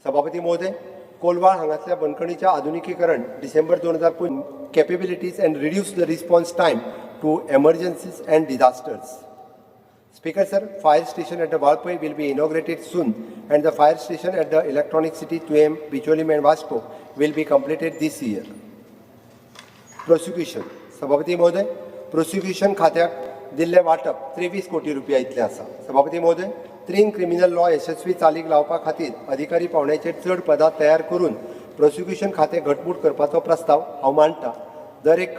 सभापती महोदय, कोलवाळ हांगासल्या बंदखणीचें आधुनिकीकरण डिसेंबर 2025 capabilities and reduce the response time to emergencies and disasters. Speaker sir, fire station at the Valpoi will be inaugurated soon and the fire station at the Electronic City, Tuem, Bicholim and Vasco will be completed this year. Prosecution. सभापती महोदय, prosecution खात्याक दिल्लें वांटप 23 कोटी रुपया इतलें आसा. सभापती महोदय, तीन क्रिमिनल लॉ यशस्वी चालीक लावपा खातीर अधिकारी पावंड्याचेर चड पदां तयार करून प्रोसिक्युशन खातें घटमूट करपाचो प्रस्ताव हांव मांडटा. दर एक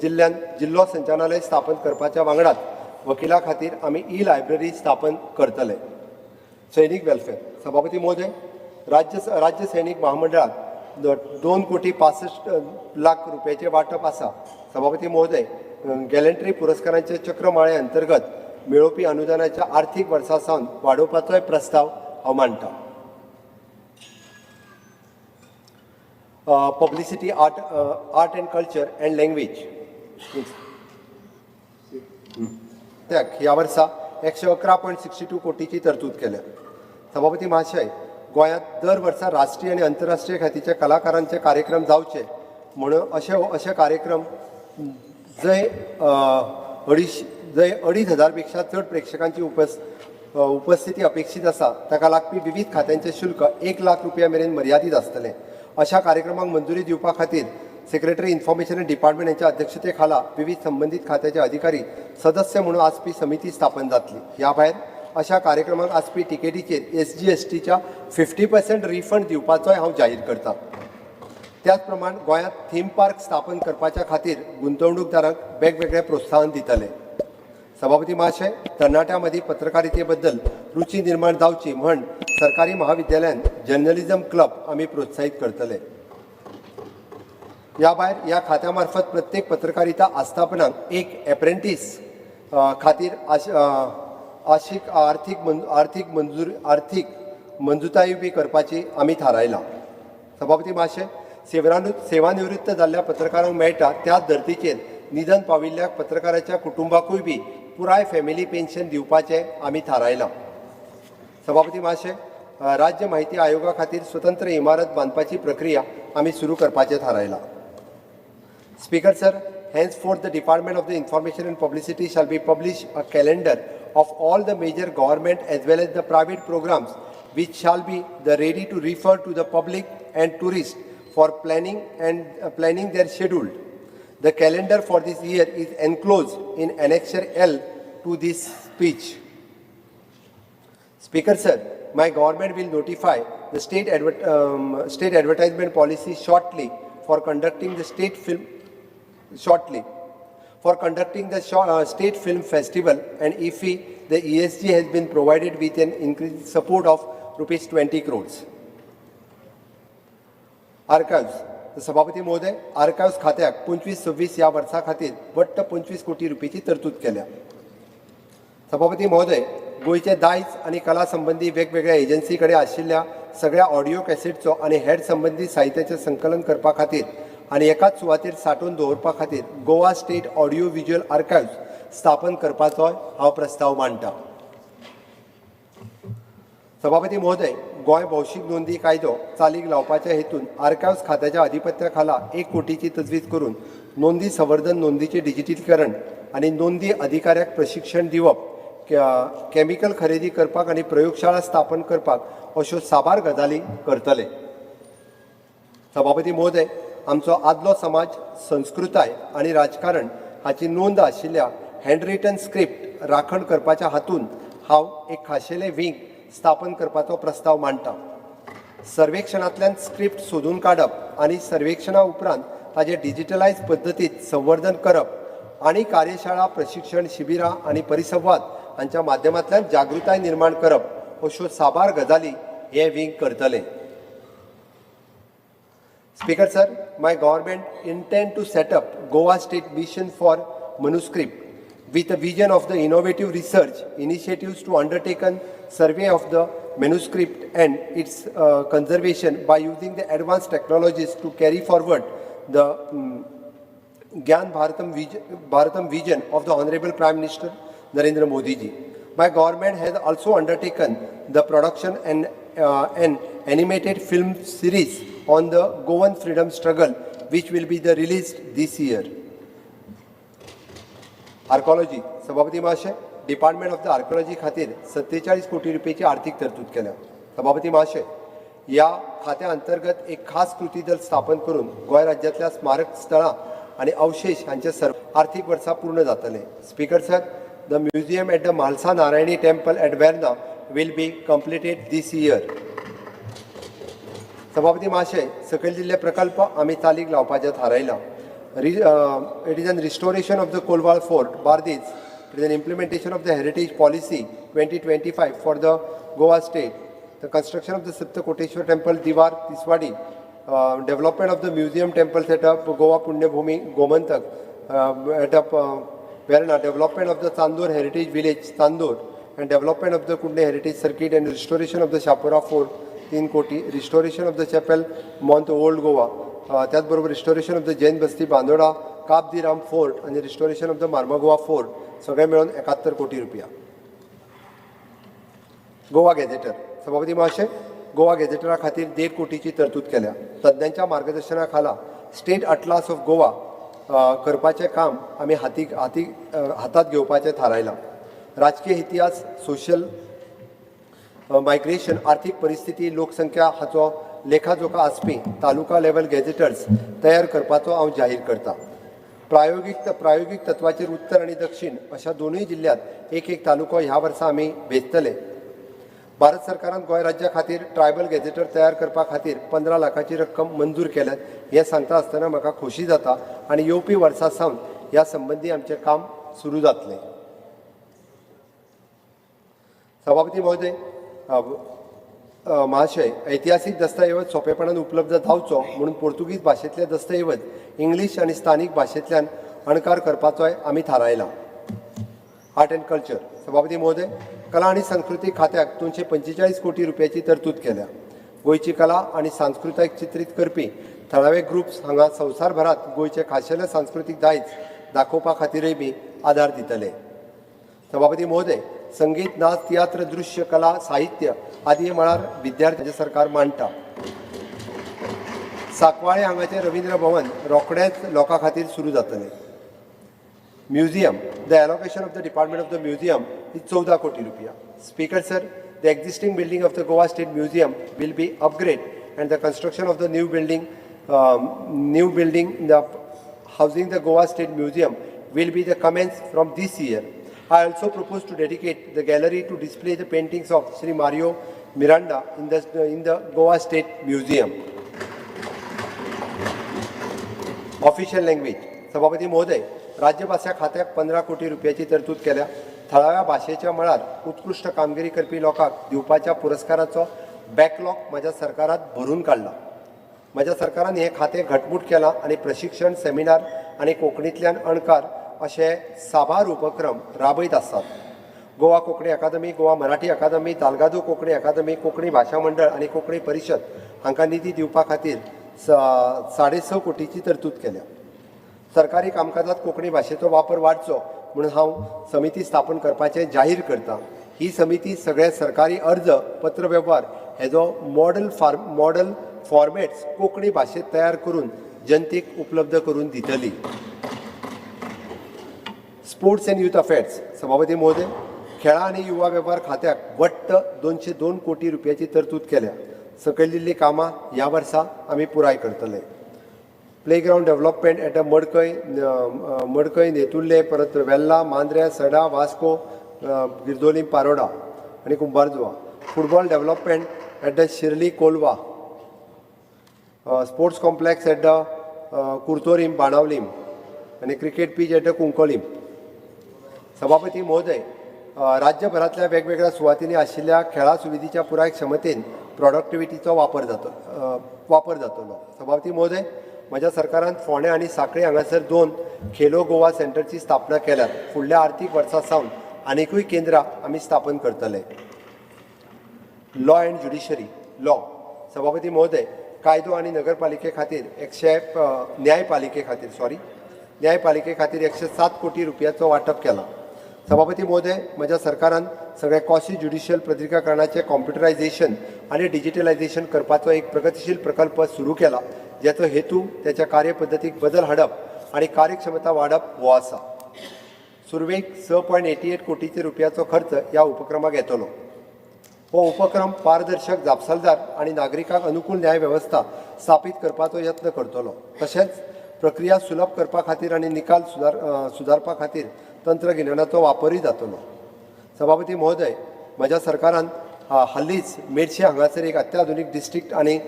जिल्ल्यांत जिल्लो संचालनालय स्थापन करपाच्या वांगडाच वकिला खातीर आमी ई लायब्ररी स्थापन करतले. सैनीक वेलफेअर. सभापती महोदय, राज्य सैनीक महामंडळात 2 कोटी 65 लाख रुपयाचें वांटप आसा. सभापती महोदय, गॅलंट्री पुरस्कारांचे चक्रमाळे अंतर्गत मेळोवपी अनुदानाच्या आर्थीक वर्सा सावन वाडोवपाचोय प्रस्ताव हांव मांडटा. Publicity, art and culture and language त्याक ह्या वर्सा 111.62 कोटीची तरतूद केल्या. सभापती महाशय, गोंयांत दर वर्सा राष्ट्रीय आनी अंतरराष्ट्रीय ख्यातीच्या कलाकारांचे कार्यक्रम जावचे म्हणून अशे कार्यक्रम जंय 2500 पेक्षा चड प्रेक्षकांची उपस्थिती अपेक्षीत आसा, ताका लागपी विवीध खात्यांचे शुल्क 1 लाख रुपया मेरेन मर्यादीत आसतलें. अशा कार्यक्रमांक मंजुरी दिवपा खातीर सेक्रेटरी इन्फॉर्मेशन अँड डिपार्टमेंट यांच्या अध्यक्षते खाला विवीध संबंदीत खात्याचे अधिकारी सदस्य म्हणून आसपी समिती स्थापन जातली. ह्या भायर अशा कार्यक्रमांक आसपी तिकेटीचेर एसजीएसटीच्या 50% रिफंड दिवपाचोय हांव जाहीर करता. त्याच प्रमाण गोंयांत थीम पार्क स्थापन करपाच्या खातीर गुंतवणूकदारांक वेगवेगळे प्रोत्साहन दितले. सभापती महाशय, तरणाट्यां मदीं पत्रकारिते बद्दल रुची निर्माण जावची म्हण सरकारी महाविद्यालयान जर्नलिझम क्लब आमी प्रोत्साहीत करतले. ह्या भायर ह्या खात्या मार्फत प्रत्येक पत्रकारिता आस्थापनाक एक एप्रेंटीस खातीर आशीक आर्थीक मंजुताय बी करपाची आमी थारायलां. सभापती महाशय, सेवानिवृत्त जाल्ल्या पत्रकारांक मेळटा त्याच धर्तीचेर निधन पाविल्ल्या पत्रकाराच्या कुटुंबाकूय बी पुराय फॅमिली पेन्शन दिवपाचें आमी थारायलां. सभापती महाशय, राज्य माहिती आयोगा खातीर स्वतंत्र इमारत बांदपाची प्रक्रिया आमी सुरू करपाचें थारायलां. Speaker sir, henceforth the Department of the Information and Publicity shall be publish a calendar of all the major government as well as the private programs, which shall be the ready to refer to the public and tourists for planning their schedule. The calendar for this year is enclosed in Annexure L to this speech. Speaker sir, my government will notify the state advertisement policy shortly for conducting the state film festival and IFFI, the ESG has been provided with an increased support of rupees 20 crores. Archives. सभापती महोदय, archives खात्याक 25-26 ह्या वर्सा खातीर वट्ट 25 कोटी रुपयेची तरतूद केल्या. सभापती महोदय, गोंयचे दायज आनी कला संबंदी वेगवेगळ्या एजन्सी कडेन आशिल्ल्या सगळ्या ऑडियो कॅसेटचो आनी हेर संबंदीत साहित्याचें संकलन करपा खातीर आनी एकाच सुवातेर सांठोवन दवरपा खातीर Goa state audio visual archives स्थापन करपाचोय हांव प्रस्ताव मांडटा. सभापती महोदय, गोंय भौशीक नोंदी कायदो चालीक लावपाच्या हेतून आर्काइव्स खात्याच्या अधिपत्या खाला 1 कोटीची तजवीज करून नोंदी संवर्धन, नोंदीचें डिजिटलीकरण आनी नोंदी अधिकाऱ्याक प्रशिक्षण दिवप, केमिकल खरेदी करपाक आनी प्रयोगशाळा स्थापन करपाक अश्यो साबार गजाली करतले. सभापती महोदय, आमचो आदलो समाज, संस्कृताय आनी राजकारण हाची नोंद आशिल्ल्या हँड स्क्रिप्ट राखण करपाच्या हातून हांव एक खाशेलें विंग स्थापन करपाचो प्रस्ताव मांडटा. सर्वेक्षणांतल्यान स्क्रिप्ट सोदून काडप आनी सर्वेक्षणा उपरांत ताजें डिजिटलायज पद्दतीत संवर्धन करप आनी कार्यशाळा, प्रशिक्षण शिबिरां आनी परिसंवाद हांच्या माध्यमांतल्यान जागृताय निर्माण करप अश्यो साबार गजाली हे विंग करतले. Speaker sir, my government intend to set up Goa State Mission for Manuscript with a vision of the innovative research initiatives to undertaken survey of the manuscript and its conservation by using the advanced technologies to carry forward the Gyan Bharatam vision of the Honorable Prime Minister Narendra Modi ji. My government has also undertaken the production and an animated film series on the Goan freedom struggle which will be the released this year. Archaeology. सभापती महाशय, department of the archaeology खातीर 47 कोटी रुपयेची आर्थीक तरतूद केल्या. सभापती महाशय, ह्या खात्या अंतर्गत एक खास कृती दल स्थापन करून गोंय राज्यांतल्या स्मारक स्थळां आनी अवशेश हांचे सर्व आर्थीक वर्सा पूर्ण जातले. Speaker sir, the museum at the Mhalsa Narayani temple at Verna will be completed this year. सभापती महाशय, सकयल दिल्ले प्रकल्प आमी चालीक लावपाचें थारायलां. It is an restoration of the Colvale Fort, Bardez. It is an implementation of the heritage policy 2025 for the Goa State, the construction of the Saptakoteshwar Temple, Diwar, Tiswadi, development of the museum temple setup, Goa Punyabhumi, Gomantak, at Verna, development of the Chandor Heritage Village, Chandor, and development of the Kudne Heritage Circuit and restoration of the Chapora Fort, 3 कोटी, restoration of the chapel, Mont, Old Goa, त्याचबरोबर restoration of the Jain Basti, Bandora, Cabo de Rama Fort आनी restoration of the Marmagoa Fort, सगळे मेळून 71 कोटी रुपया. Goa gazetteer. सभापती महाशय, गोवा गॅझेटरा खातीर 1.5 कोटीची तरतूद केल्या. तज्ञांच्या मार्गदर्शना खाला स्टेट अटलास ऑफ गोवा करपाचें काम आमी हाती हाती हातात घेवपाचें थारायलां. राजकीय इतिहास, सोशल मायग्रेशन, आर्थीक परिस्थिती, लोकसंख्या हाचो लेखाजोखा आसपी तालुका लेवल गॅझेटर्स तयार करपाचो हांव जाहीर करता. प्रायोगीक प्रायोगीक तत्वाचेर उत्तर आनी दक्षिण अशा दोनूय जिल्ल्यांत एक एक तालुको ह्या वर्सा आमी वेंचतले. भारत सरकारान गोंय राज्या खातीर ट्रायबल गॅझेटर तयार करपा खातीर 15 लाखाची रक्कम मंजूर केल्या हें सांगता आसतना म्हाका खोशी जाता आनी येवपी वर्सा सावन ह्या संबंदी आमचें काम सुरू जातलें. सभापती महोदय, अ, अ, महाशय, ऐतिहासीक दस्तऐवज सोंपेपणान उपलब्ध जावचो म्हणून पोर्तुगीज भाशेंतले दस्तऐवज इंग्लीश आनी स्थानीक भाशेंतल्यान अणकार करपाचोय आमी थारायलां. Art and culture. सभापती महोदय, कला आनी संस्कृती खात्याक 245 कोटी रुपयाची तरतूद केल्या. गोंयची कला आनी सांस्कृताय चित्रीत करपी थळावे ग्रुप्स हांगा संवसारभरात गोंयचे खाशेले सांस्कृतीक दायज दाखोवपा खातीरय बी आदार दितले. सभापती महोदय, संगीत, नाच, तियात्र, दृश्य कला, साहित्य आदी मळार विद्यार्थ्यांचे सरकार मांडटा. साकवाळे हांगाचें रवींद्र भवन रोखडेंच लोकां खातीर सुरू जातलें. Museum. The allocation of the Department of the Museum is 14 कोटी रुपया. Speaker sir, the existing building of the Goa State Museum will be upgrade and the construction of the new building the housing the Goa State Museum will be the commence from this year. I also propose to dedicate the gallery to display the paintings of Sri Mario Miranda in the Goa State Museum. Official language. सभापती महोदय, राज्यभाशा खात्याक 15 कोटी रुपयाची तरतूद केल्या. थळाव्या भाशेच्या मळार उत्कृश्ट कामगिरी करपी लोकांक दिवपाच्या पुरस्काराचो बॅकलॉग म्हज्या सरकारात भरून काडला. म्हज्या सरकारान हें खातें घटमूट केलां आनी प्रशिक्षण, सेमिनार आनी कोंकणींतल्यान अणकार अशे साबार उपक्रम राबयत आसात. गोवा कोंकणी अकादमी, गोवा मराठी अकादमी, तालगादो कोंकणी अकादमी, कोंकणी भाशा मंडळ आनी कोंकणी परिशद हांकां निधी दिवपा खातीर 6.5 कोटीची तरतूद केल्या. सरकारी कामकाजात कोंकणी भाशेचो वापर वाडचो म्हणून हांव समिती स्थापन करपाचें जाहीर करता. ही समिती सगळे सरकारी अर्ज, पत्र वेव्हार हेजो मॉडल फॉर्मेट्स कोंकणी भाशेंत तयार करून जनतेक उपलब्ध करून दितली. Sports and youth affairs. सभापती महोदय, खेळां आनी युवा वेव्हार खात्याक वट्ट 202 कोटी रुपयाची तरतूद केल्या. सकयल दिल्लीं कामां ह्या वर्सा आमी पुराय करतले. Playground development at a Madkai, Madkai, Netulle, परत वेल्ला, मांद्र्या, सडा, वास्को, गिरदोलीम, पारोडा आनी Kumbharjua. Football development at the Shirley, Colva. Sports complex at the Curtorim, Benaulim आनी cricket pitch at the Cuncolim. सभापती महोदय, राज्यभरांतल्या वेगवेगळ्या सुवातींनी आशिल्ल्या खेळां सुविधेच्या पुराय क्षमतेन प्रॉडक्टिविटीचो वापर जातलो. सभापती महोदय, म्हज्या सरकारान फोंडें आनी सांखळी हांगासर दोन खेलो गोवा सेंटरची स्थापना केल्यात. फुडल्या आर्थीक वर्सा सावन आनिकूय केंद्रां आमी स्थापन करतले. Law and judiciary. लॉ. सभापती महोदय, कायदो आनी नगरपालिके खातीर एकशे न्यायपालिके खातीर, सॉरी, न्यायपालिके खातीर 107 कोटी रुपयाचो वांटप केला. सभापती महोदय, म्हज्या सरकारान सगळे कॉसी ज्युडिशियल प्रक्रियाकरणाचें कॉम्प्युटरायझेशन आनी डिजिटलायझेशन करपाचो एक प्रगतीशील प्रकल्प सुरू केला, ज्याचो हेतू त्याच्या कार्यपद्दतीक बदल हाडप आनी कार्यक्षमता वाडप हो आसा. सुरवेक 6.88 कोटीचे रुपयाचो खर्च ह्या उपक्रमाक येतलो. हो उपक्रम पारदर्शक, जापसालदार आनी नागरिकांक अनुकूल न्याय वेवस्था स्थापीत करपाचो यत्न करतलो. तशेंच प्रक्रिया सुलभ करपा खातीर आनी निकाल सुदारपा खातीर तंत्रगिन्यानाचो वापरूय जातलो. सभापती महोदय, म्हज्या सरकारान हालींच मेडशे हांगासर एक अत्याधुनीक डिस्ट्रिक्ट आनी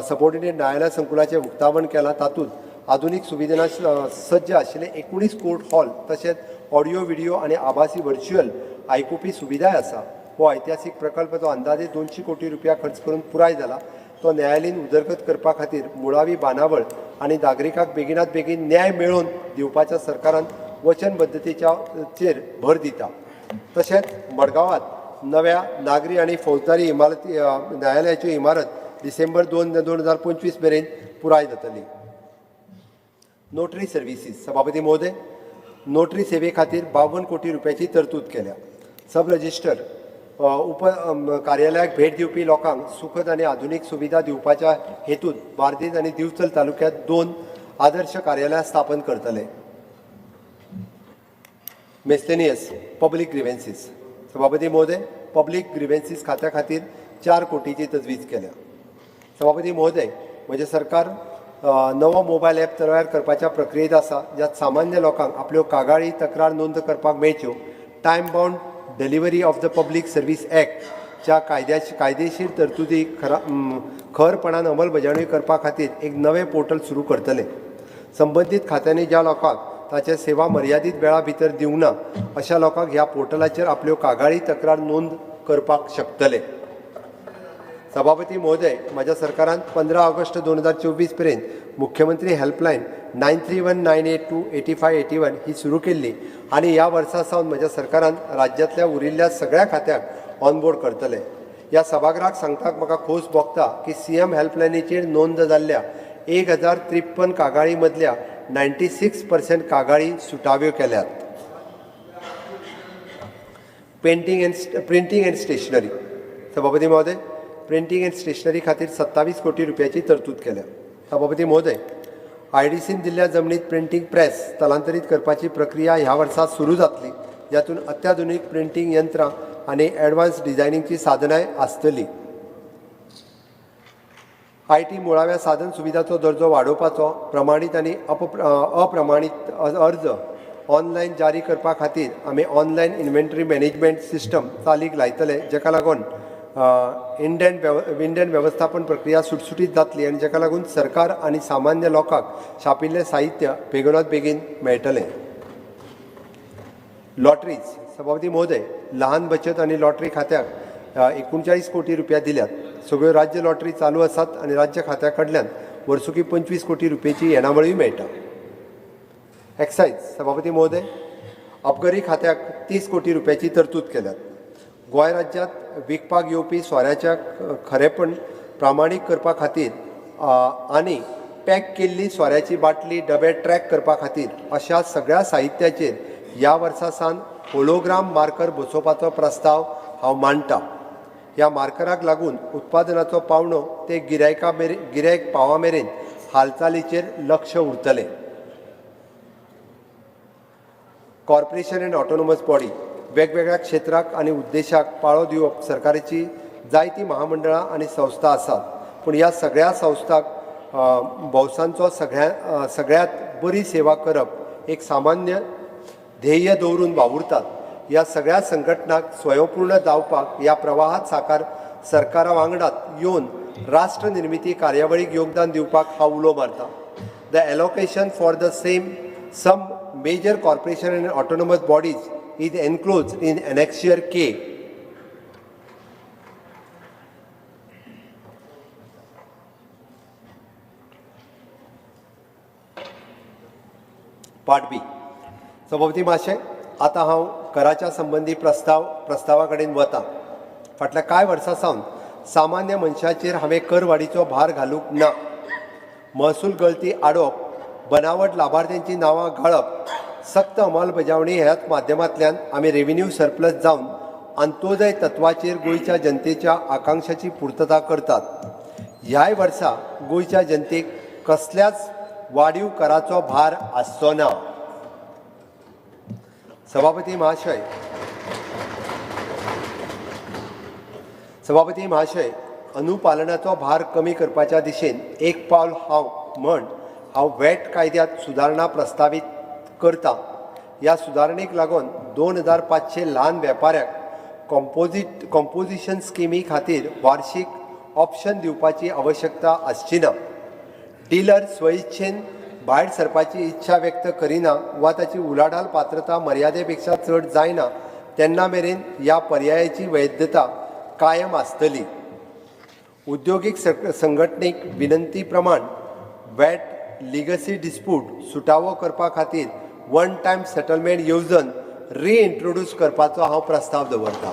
सबॉर्डिनेट न्यायालय संकुलाचें उक्तावण केलां. तातूंत आधुनीक सुविधां सज्ज आशिल्ले 19 कोर्ट हॉल तशेंच ऑडियो, व्हिडियो आनी आभासी व्हर्च्युअल आयकुपी सुविधाय आसा. हो ऐतिहासीक प्रकल्प जो अंदाजे 200 कोटी रुपया खर्च करून पुराय जाला, तो न्यायालयीन उदरगत करपा खातीर मुळावी बांदावळ आनी नागरिकांक बेगिनात बेगीन न्याय मेळोवन दिवपाच्या सरकारान वचनबद्दतेच्या चेर भर दिता. तशेंच मडगांवांत नव्या नागरी आनी फौजदारी इमारती न्यायालयाची इमारत डिसेंबर 2025 मेरेन पुराय जातली. Notary services. सभापती महोदय, नोटरी सेवे खातीर 52 कोटी रुपयाची तरतूद केल्या. सब रजिस्टर उप कार्यालयाक भेट दिवपी लोकांक सुखद आनी आधुनीक सुविधा दिवपाच्या हेतून बार्देज आनी दिवचल तालुक्यांत 2 आदर्श कार्यालयां स्थापन करतले. Miscellaneous public grievances. सभापती महोदय, पब्लीक ग्रिव्हन्सीस खात्या खातीर 4 कोटीची तजवीज केल्या. सभापती महोदय, म्हजें सरकार नवो मोबायल ॲप तयार करपाच्या प्रक्रियेंत आसा, ज्यात सामान्य लोकांक आपल्यो कागाळी, तक्रार नोंद करपाक मेळच्यो. Time bound delivery of the public service ॲक्टच्या कायदेशीर तरतुदी खरपणान अंमलबजावणी करपा खातीर एक नवें पोर्टल सुरू करतले. संबंदीत खात्यांनी ज्या लोकांक ताचे सेवा मर्यादीत वेळा भितर दिवंक ना, अशा लोकांक ह्या पोर्टलाचेर आपल्यो कागाळी, तक्रार नोंद करपाक शकतले. सभापती महोदय, म्हज्या सरकारान 15 ऑगस्ट 2024 पर्यंत मुख्यमंत्री हेल्पलायन 9319828581 ही सुरू केल्ली आनी ह्या वर्सा सावन म्हज्या सरकारान राज्यांतल्या उरिल्ल्या सगळ्या खात्यांक ऑनबोर्ड करतले. ह्या सभागृहाक सांगपाक म्हाका खोस भोगता की सीएम हेल्पलायनीचेर नोंद जाल्ल्या 1053 कागाळी मदल्या 96% कागाळी सुटाव्यो केल्यात. Painting and printing and stationery. सभापती महोदय, प्रिंटींग अँड स्टेशनरी खातीर 27 कोटी रुपयाची तरतूद केल्या. सभापती महोदय, आयडीसीन दिल्ल्या जमनीत प्रिंटींग प्रेस स्थलांतरीत करपाची प्रक्रिया ह्या वर्सा सुरू जातली, जातूंत अत्याधुनीक प्रिंटींग यंत्रां आनी एडवान्स डिझायनिंगची साधनांय आसतली. IT मुळाव्या साधन सुविधाचो दर्जो वाडोवपाचो, प्रमाणीत आनी अप्रमाणीत अर्ज ऑनलायन जारी करपा खातीर आमी ऑनलायन इन्व्हेंटरी मॅनेजमेंट सिस्टम चालीक लायतले, जाका लागून इंडियन वेवस्थापन प्रक्रिया सुटसुटीत जातली आनी जाका लागून सरकार आनी सामान्य लोकांक छापिल्लें साहित्य बेगीनात बेगीन मेळटलें. लॉटरीज. सभापती महोदय, लहान बचत आनी लॉटरी खात्याक 39 कोटी रुपया दिल्यात. सगळ्यो राज्य लॉटरी चालू आसात आनी राज्य खात्या कडल्यान वर्सुकी 25 कोटी रुपयेची येणावळूय मेळटा. एक्सायज. सभापती महोदय, अबकारी खात्याक 30 कोटी रुपयाची तरतूद केल्यात. गोंय राज्यांत विकपाक येवपी सोऱ्याच्या खरेपण प्रामाणीक करपा खातीर आनी पॅक केल्ली सोऱ्याची बाटली, डबे ट्रॅक करपा खातीर अशा सगळ्या साहित्याचेर ह्या वर्सा सावन होलोग्राम मार्कर बसोवपाचो प्रस्ताव हांव मांडटा. ह्या मार्कराक लागून उत्पादनाचो पावणो ते गिरायक पावा मेरेन हालचालीचेर लक्ष उरतलें. Corporation and autonomous body. वेगवेगळ्या क्षेत्राक आनी उद्देशाक पाळो दिवप सरकाराची जायतीं महामंडळां आनी संस्था आसात, पूण ह्या सगळ्या संस्थांक भौसांचो सगळ्यांत बरी सेवा करप एक सामान्य ध्येय दवरून वावुरतात. ह्या सगळ्या संघटनांक स्वयंपूर्ण जावपाक ह्या प्रवाहात साकार सरकारा वांगडात येवन राष्ट्र निर्मिती कार्यावळीक योगदान दिवपाक हांव उलो मारता. The allocation for the same some major corporation and autonomous bodies is enclosed in Annexure K. Part B. सभापती मातशें, आतां हांव कराच्या संबंदी प्रस्तावा कडेन वता. फाटल्या कांय वर्सां सावन सामान्य मनशाचेर हांवें करवाडीचो भार घालूंक ना. महसूल गळती आडोवप, बनावट लाभार्थ्यांची नांवां घाळप, सक्त अंमलबजावणी ह्याच माध्यमांतल्यान आमी रेव्हेन्यू सरप्लस जावन अंत्योदय तत्वाचेर गोंयच्या जनतेच्या आकांक्षाची पुर्तता करतात. ह्याय वर्सा गोंयच्या जनतेक कसल्याच वाडीव कराचो भार आसचो ना. सभापती महाशय, अनुपालनाचो भार कमी करपाच्या दिशेन एक पावल हांव म्हण हांव वॅट कायद्यांत सुदारणा प्रस्तावीत करता. ह्या सुदारणेक लागून 2500 ल्हान वेपाऱ्यांक कॉम्पोजिशन स्किमी खातीर वार्षीक ऑप्शन दिवपाची आवश्यकता आसची ना. डिलर स्वइच्छेन भायर सरपाची इच्छा व्यक्त करिना वा ताची उलाढाल पात्रता मर्यादे पेक्षा चड जायना तेन्ना मेरेन ह्या पर्यायाची वैधता कायम आसतली. उद्योगीक संघटनेक विनंती प्रमाण वॅट लिगसी डिस्प्यूट सुटावो करपा खातीर वन टायम सेटलमेंट येवजण रिइंट्रोड्यूस करपाचो हांव प्रस्ताव दवरता.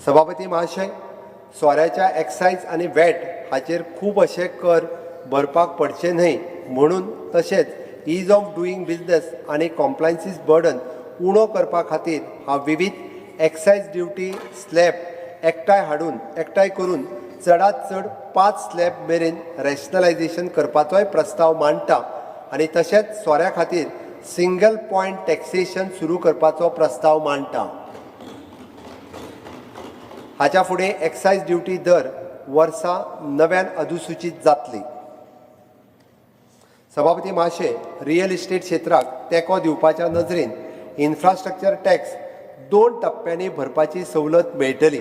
सभापती महाशय, सोऱ्याच्या एक्सायज आनी वॅट हाचेर खूब अशे कर भरपाक पडचे न्हय म्हणून, तशेंच is of doing business आनी कॉम्प्लायन्सीस बर्डन उणो करपा खातीर हांव विविध एक्सायज ड्युटी स्लॅब एकठांय करून चडांत चड 5 स्लॅब मेरेन रॅशनलायझेशन करपाचोय प्रस्ताव मांडटा आनी तशेंच सोऱ्या खातीर सिंगल पॉयंट टॅक्सेशन सुरू करपाचो प्रस्ताव मांडटा. हाच्या फुडें एक्सायज ड्युटी दर वर्सा नव्यान अधिसुचीत जातली. सभापती महाशय, रियल इस्टेट क्षेत्राक तेंको दिवपाच्या नजरेन इन्फ्रास्ट्रक्चर टॅक्स 2 टप्प्यांनी भरपाची सवलत मेळटली.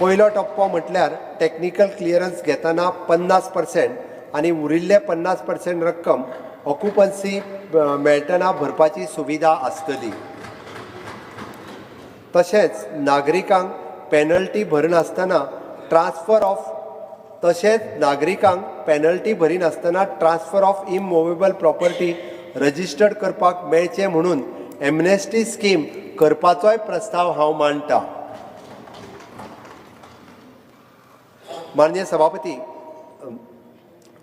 पयलो टप्पो म्हटल्यार टॅक्निकल क्लियरन्स घेतना 50% आनी उरिल्ले 50% रक्कम ऑक्युपन्सी मेळटना भरपाची सुविधा आसतली. तशेंच नागरिकांक penalty भरनासतना transfer of immovable property registered करपाक मेळचें म्हणून एमनेस्टी स्कीम करपाचोय प्रस्ताव हांव मांडटा. माननीय सभापती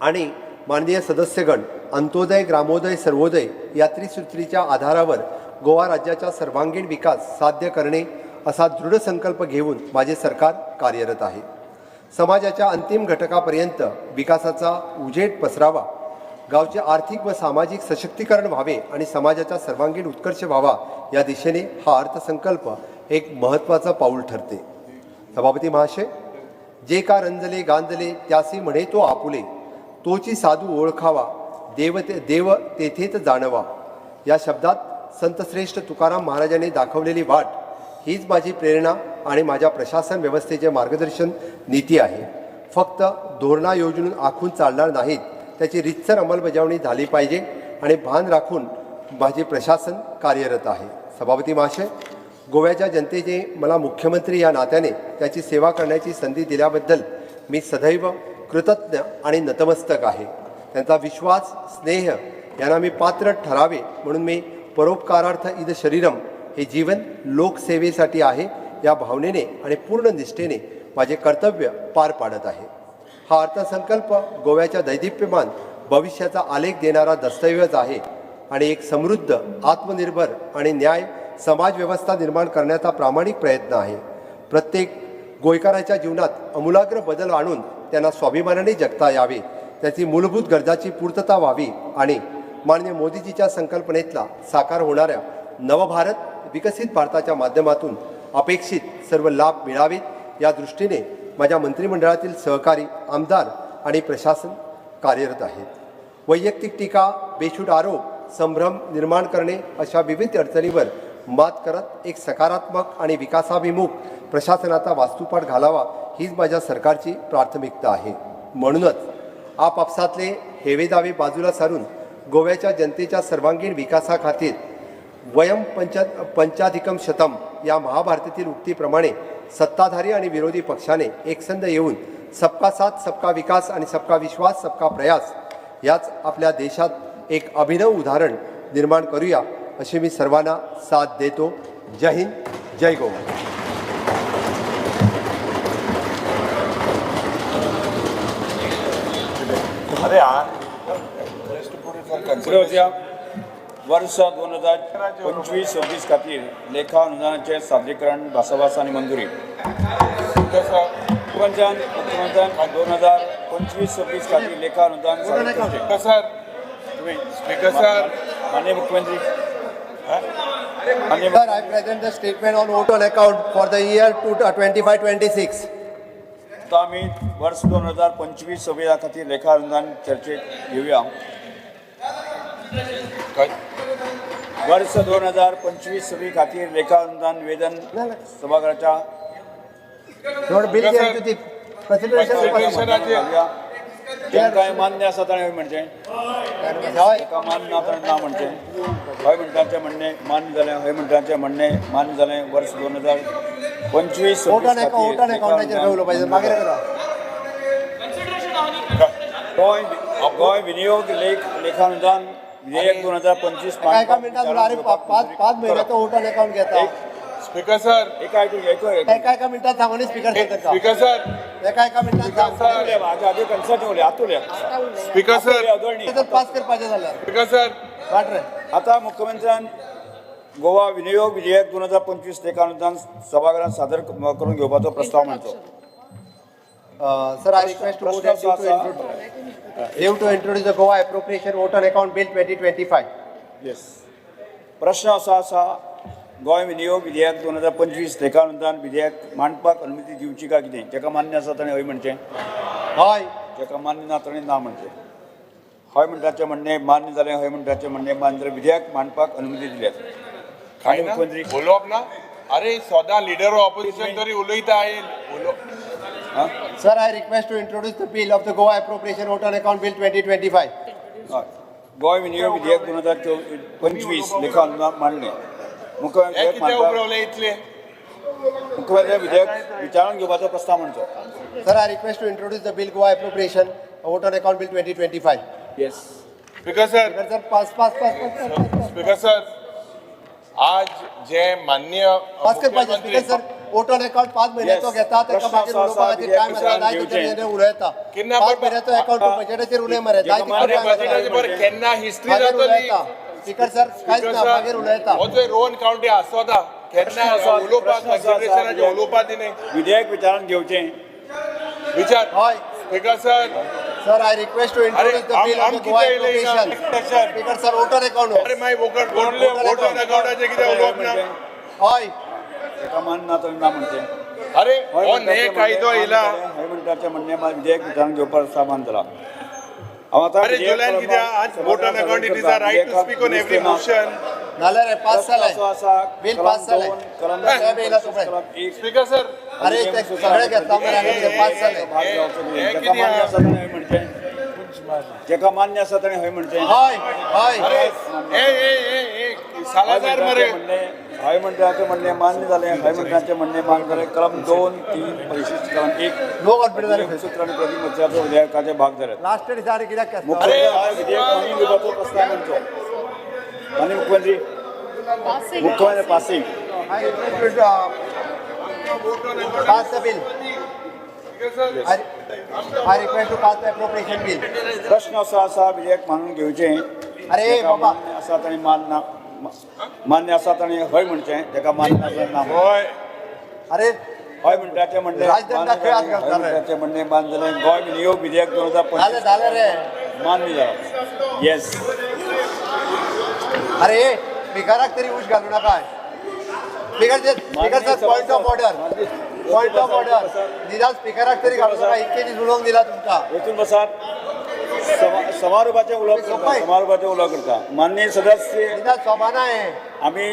आणि माननीय सदस्यगण, अंत्योदय, ग्रामोदय, सर्वोदय या त्रिसूत्रीच्या आधारावर गोवा राज्याचा सर्वांगीण विकास साध्य करणे असा दृढ संकल्प घेऊन माझे सरकार कार्यरत आहे. समाजाच्या अंतिम घटकापर्यंत विकासाचा उजेड पसरावा, गावचे आर्थिक व सामाजिक सशक्तीकरण व्हावे आणि समाजाचा सर्वांगीण उत्कर्ष व्हावा या दिशेने हा अर्थसंकल्प एक महत्त्वाचा पाऊल ठरते. सभापती महाशय, जे का रंजले गांजले त्यासी म्हणे तो आपुले, तोची साधू ओळखावा, देव देव तेथेच जाणवा या शब्दात संतश्रेष्ठ तुकाराम महाराजांनी दाखवलेली वाट हीच माझी प्रेरणा आणि माझ्या प्रशासन व्यवस्थेचे मार्गदर्शन नीती आहे. फक्त धोरणा योजून आखून चालणार नाहीत, त्याची रितसर अंमलबजावणी झाली पाहिजे आणि भान राखून माझे प्रशासन कार्यरत आहे. सभापती महाशय, गोव्याच्या जनतेने मला मुख्यमंत्री या नात्याने त्याची सेवा करण्याची संधी दिल्याबद्दल मी सदैव कृतज्ञ आणि नतमस्तक आहे. त्यांचा विश्वास, स्नेह यांना मी पात्र ठरावे म्हणून मी परोपकारार्थ इद शरीरम हे जीवन लोकसेवेसाठी आहे या भावनेने आणि पूर्ण निष्ठेने माझे कर्तव्य पार पाडत आहे. हा अर्थसंकल्प गोव्याच्या दैदिप्यमान भविष्याचा आलेख देणारा दस्तऐवज आहे आणि एक समृद्ध, आत्मनिर्भर आणि न्याय समाजव्यवस्था निर्माण करण्याचा प्रामाणिक प्रयत्न आहे. प्रत्येक गोयकाराच्या जीवनात आमूलाग्र बदल आणून त्यांना स्वाभिमानाने जगता यावे, त्याची मूलभूत गरजाची पूर्तता व्हावी आणि माननीय मोदीजीच्या संकल्पनेतला साकार होणाऱ्या नवभारत विकसित भारताच्या माध्यमातून अपेक्षित सर्व लाभ मिळावेत या दृष्टीने माझ्या मंत्रिमंडळातील सहकारी, आमदार आणि प्रशासन कार्यरत आहेत. वैयक्तिक टीका, बेछूट आरोप, संभ्रम निर्माण करणे अशा विविध अडचणीवर मात करत एक सकारात्मक आणि विकासाभिमुख प्रशासनाचा वास्तुपाठ घालावा हीच माझ्या सरकारची प्राथमिकता आहे. म्हणूनच आपापसातले हेवेदावे बाजूला सारून गोव्याच्या जनतेच्या सर्वांगीण विकासाखातीर वयम पंचाधिकम शतम या महाभारतातील उक्तीप्रमाणे सत्ताधारी आणि विरोधी पक्षाने एकसंध येऊन सबका साथ, सबका विकास आणि सबका विश्वास, सबका प्रयास याच आपल्या देशात एक अभिनव उदाहरण निर्माण करूया अशी मी सर्वांना साथ देतो. जय हिंद, जय गोवा. अरे यार. पुढे वचूया. वर्स 2025-26 खातीर लेखा अनुदानाचें सादरीकरण, भासाभास आनी मंजुरी. मुख्यमंत्र्यान 2025-26 खातीर लेखा अनुदान सादर करचें. सर, स्पीकर सर, माननीय मुख्यमंत्री, माननीय Sir, I present the statement on vote on account for the year 25-26. आता आमी वर्स 2025-26 खातीर लेखा अनुदान चर्चेक घेवया. वर्स 2025-26 खातीर लेखा अनुदान निवेदन सभाघराच्या You want bill here to the consideration? Consideration. तांकां मान्य आसा ताणें हय म्हणचें, हय. ताका मान्य ना ताणें ना म्हणचें. हय म्हणटाचें म्हणणें मान्य जालें, हय म्हणटाचें म्हणणें मान्य जालें. वर्स 2025 vote on account, vote on अकाउंटाचेर खंय उलोवपाचें मागीर करा. गोंय विनियोग लेखानुदान विधेयक 2025. एका एका मिनटात उलो. अरे 5 5 म्हयन्याचो वोट ऑन अकाउंट घेता. स्पीकर सर, एका एका एका एका मिनटात सांगू न्ही स्पीकर सर तांकां. स्पीकर सर, एका एका मिनटात सांग. आधी कन्सर्ट उलया, आतां उलया. स्पीकर सर, तर पास करपाचें जाल्यार स्पीकर सर, वाट रे. आता मुख्यमंत्र्यान गोवा विनियोग विधेयक 2025 लेखानुदान सभाघरात सादर करून घेवपाचो प्रस्ताव मांडचो. Sir, I request to प्रश्न असो आसा, leave to introduce the Goa appropriation vote on account bill 2025. Yes, प्रश्न असो आसा, गोंय विनियोग विधेयक 2025 लेखानुदान विधेयक मांडपाक अनुमती दिवची काय कितें? जाका मान्य आसा ताणें हय म्हणचें, हय. जाका मान्य ना ताणें ना म्हणचें. हय म्हणटाचें म्हणणें मान्य जालें, हय म्हणटाचें म्हणणें मान्य जालें. विधेयक मांडपाक अनुमती दिल्या. काय ना मुख्यमंत्री. उलोवप ना. अरे सदां लिडर ऑफ ऑपोजिशन तरी उलयता. हां. Sir, I request to introduce the bill of the Goa appropriation vote on account bill 2025. हय. गोंय विनियोग विधेयक 2025 लेखानुदान मांडलें. मुख्यमंत्री हे विधेयक कितें मांडपाक उबरवलें इतलें? मुख्यमंत्री विधेयक विचारून घेवपाचो प्रस्ताव मांडचो. Sir, I request to introduce the bill Goa appropriation vote on account bill 2025. Yes. Speaker sir, speaker sir, pass pass pass pass pass. Speaker sir, आज जे माननीय पास करपाचें. मुख्यमंत्री speaker sir, vote on account 5 म्हयन्याचो Yes. घेता, ताका प्रश्न मागीर असो आसा, उलोवपा खातीर टायम विधेयक आसता. जाय घेवचें. तितले उलयता. केन्ना 5 पण- म्हयन्याचो अकाउंट बजेटाचेर उलय मरे, जाय जेका अरे तितलो बजेटाचे बरें केन्ना हिस्ट्री मागीर जातली. उलयता. स्पीकर सर, कांयच स्पीकर ना, सर, मागीर उलयता. हो जो रोहन कावंटी आसोता केन्ना प्रश्न आसा, उलोवपाक प्रश्न आसा, कन्सिडरेशनाचे उलोवपा दिने. विधेयक विचारून घेवचें. विचार. हय. Speaker sir, sir, I request to introduce the bill of आम the Goa कितें इलय ना? Appropriation. Sir. Speaker sir, vote on account. अरे मागीर वोट ऑन अकाउंटाचे कितें उलोवप ना? हय. ताका मान्य ना ताणें ना म्हणचें. अरे हय हो म्हणटाचें ने म्हणणें कायदो मान्य येयला. जालें. हय म्हणटाचें म्हणणें विधेयक विचारून घेवपाक प्रस्ताव मान्य जाला. हांव आतां अरे विधेयक जुलयान कितें आज vote on account, it is a right to speak on every motion. जालें रे, पास प्रश्न जालें. असो आसा, बील कलम पास जालें. 2, कलम साहेब येयला तुमकां. कलम 1 स्पीकर सर, अरे ते सगळे घेतला मरे आनी ते पास जालें. भाग जावचो न्ही. हे जाका कितें मान्य आहा? आसा ताणें हय म्हणचें, जाका मान्य आसा ताणें हय म्हणचें. हय हय. अरे ए ए ए ए सालाजार मरे. हय म्हणटाचें म्हणणें मान्य जालें, हय म्हणटाचें म्हणणें मान्य जालें. कलम 2, 3, परिशिष्ट कलम 1 नो कॉन्फिडन्स जालें. सूत्र आनी प्रतिमत्याचो विधेयकाचे भाग जाले. लास्ट दिसा आनी कित्याक केसता? मुख्यमंत्री हा विधेयक मानून घेवपाचो प्रस्ताव मांडचो. माननीय मुख्यमंत्री, मुख्यमंत्री passing. I request to pass the bill. I request to pass the appropriation bill. प्रश्न असो आसा, विधेयक मानून घेवचें. अरे जाका बाबा. मान्य आसा ताणें मान ना, मान्य आसा ताणें हय म्हणचें, जाका मान्य आसा ना. हय. अरे हय म्हणटाचें म्हणणें राजदंडा मान्य खंय हात जालें. घालता हय रे? म्हणटाचें म्हणणें मान्य जालें. गोंय विनियोग विधेयक जालें 2025 जालें रे. मान्य जाला. येस. अरे स्पीकराक तरी उश घालू नाका. Speaker speaker sir, point of order, point of order. निदान स्पीकराक तरी घालू नाका. इतके दीस उलोवंक दिला तुमकां. वचून बसात. समारोपाचें उलोवप करता, समारोपाचें उलोवप करता. माननीय सदस्य, निदान सोबाना हें. आमी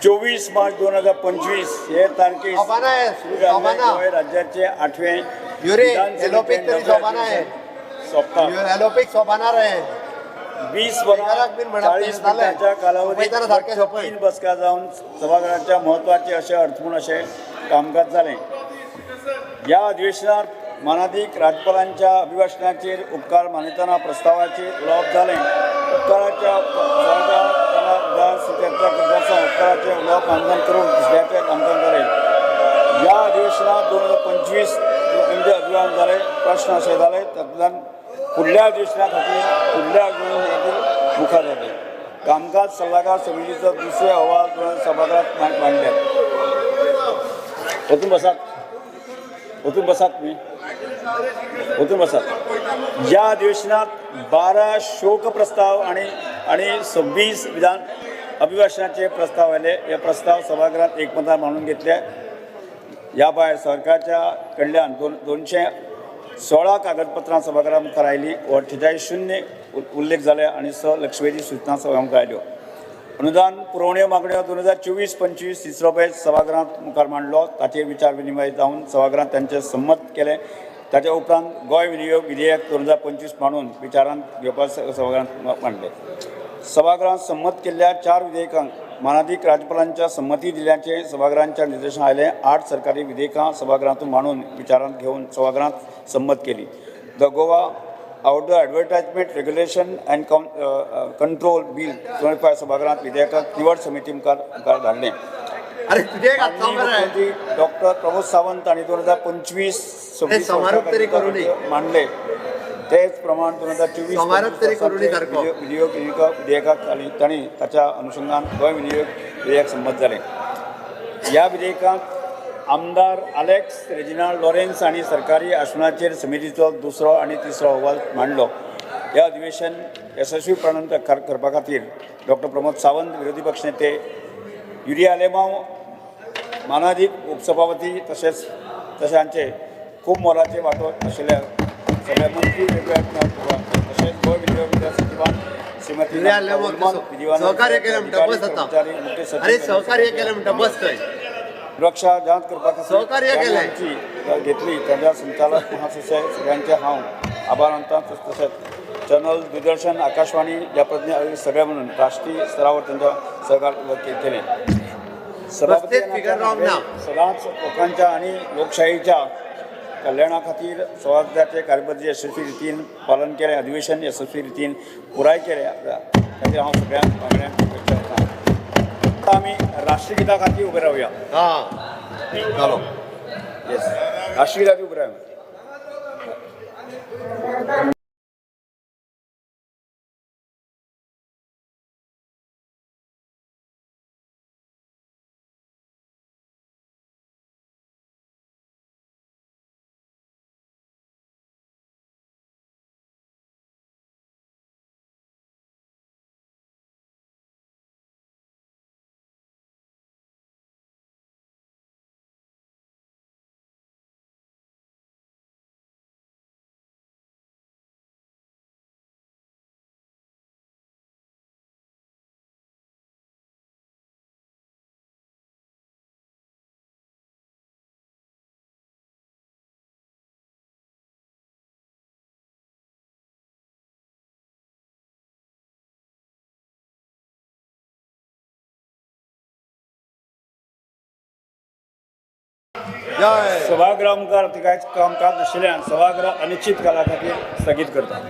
24 मार्च 2025 हे तारखेक सोबाना हें, सुरू जाल्लें सोबाना. गोंय राज्याचे 8वें युरे, विधानसभेचें एलोपीक तरी 9वें सोबाना हें. सोंपता. एलोपीक सोबाना रे. 20 वरां स्पीकराक बीन म्हणप 40 जालें. मिनटांच्या कालावधीत सोंपयतना सारकें सोंपय. 3 बसका जावन सभाघराच्या म्हत्वाचे अशें अर्थपूर्ण अशें कामकाज जालें. ह्या अधिवेशनात मानादीक राज्यपालांच्या अभिभाशणाचेर उपकार मानयतना प्रस्तावाचेर उलोवप जालें. उपकाराच्या चर्चा करता आसतना उपकाराचें उलोवप मानधन करून दुसऱ्याचें कामकाज जालें. ह्या अधिवेशनात 2025 म्हणजे अधिवेशन जालें, प्रश्न अशे जाले, तातूंतल्यान फुडल्या अधिवेशना खातीर मुखार जाले. कामकाज सल्लागार समितीचो दुसरे अहवाल सभागृहात मांडले. वचून बसात, वचून बसात, तुम्ही वचून बसात. ह्या अधिवेशनात 12 शोक प्रस्ताव आणि 26 विधान अभिभाषणाचे प्रस्ताव आले. हे प्रस्ताव सभागृहात एकमतान मांडून घेतले. ह्या भायर सरकारच्या कडल्यान 216 कागदपत्रां सभागृहा मुखार आयलीं. 48-0 उल्लेख जाले आनी 6 लक्षवेधी सूचना सभा मुखार आयल्यो. अनुदान पुरवण्यो मागण्यो 2024-25 तिसरो बॅच सभागृहात मुखार मांडलो. ताचेर विचार विनिमय जावन सभागृहात तांचे संमत केलें. ताच्या उपरांत गोंय विनियोग विधेयक 2025 मांडून विचारांत घेवपाक सभागृहात मांडलें. सभागृहात संमत केल्ल्या 4 विधेयकांक मानादीक राज्यपालांच्या संमती दिल्याचें सभागृहांच्या निर्देशन आयलें. 8 सरकारी विधेयकां सभागृहांत मांडून विचारांत घेवन सभागृहात संमत केली. The Goa outdoor advertisement regulation and control bill 2025 सभागृहात विधेयकाक निवड समिती मुखार धाडलें. अरे तुझे एक हात माननीय मुख्यमंत्री डॉक्टर प्रमोद सावंत हांणी 2025-26 समारोप तरी करूं न्ही. मांडले. तेच प्रमाण 2024 समारोप तरी करूं न्ही सारको. विनियोग विधेयकाक तांणी ताच्या अनुशंगान गोंय विनियोग विधेयक संमत जालें. ह्या विधेयकांत आमदार आलेक्स रेजिनाल्ड लॉरेन्स हांणी सरकारी आश्वासनाचेर समितीचो दुसरो आनी तिसरो अहवाल मांडलो. हे अधिवेशन येसस्वीपणान करपा खातीर डॉक्टर प्रमोद सावंत, विरोधी पक्षनेते युरी आलेमांव, मानादीक उपसभापती तशेंच तशें हांचे खूब मोलाचे वांटो आशिल्ल्या सगळे मंत्री वेगवेगळ्या तशेंच गोंय विनियोग सचिवान श्रीमती युरी आलेमांव सहकार्य केलें म्हणटा बस आतां. अरे सहकार्य केलें म्हणटा बस थंय. सुरक्षा जांच करपा खातीर सहकार्य केलें. आमची घेतली तांच्या संचालक महासचिव सगळ्यांचे हांव आभार मानता. तशेंच चॅनल दूरदर्शन आकाशवाणी ह्या प्रतिनिधी सगळ्या म्हणून राष्ट्रीय स्तरावर तांच्या सहकार केलें. सभापती फिगर wrong ना. सदांच लोकांच्या आनी लोकशाहीच्या कल्याणा खातीर सभाघराचे कार्यपद्दती यशस्वी रितीन पालन केलें. अधिवेशन यशस्वी रितीन पुराय केलें खातीर हांव सगळ्यांक वांगड्यांक शुभेच्छा दिता. आतां आमी राष्ट्रगिता खातीर उबे रावया. हां चालो. येस, राष्ट्रगिता खातीर उबे रावया. जय. सभागृहा मुखार कांयच कामकाज नाशिल्ल्यान सभागृह अनिश्चित काळा खातीर स्थगीत करता.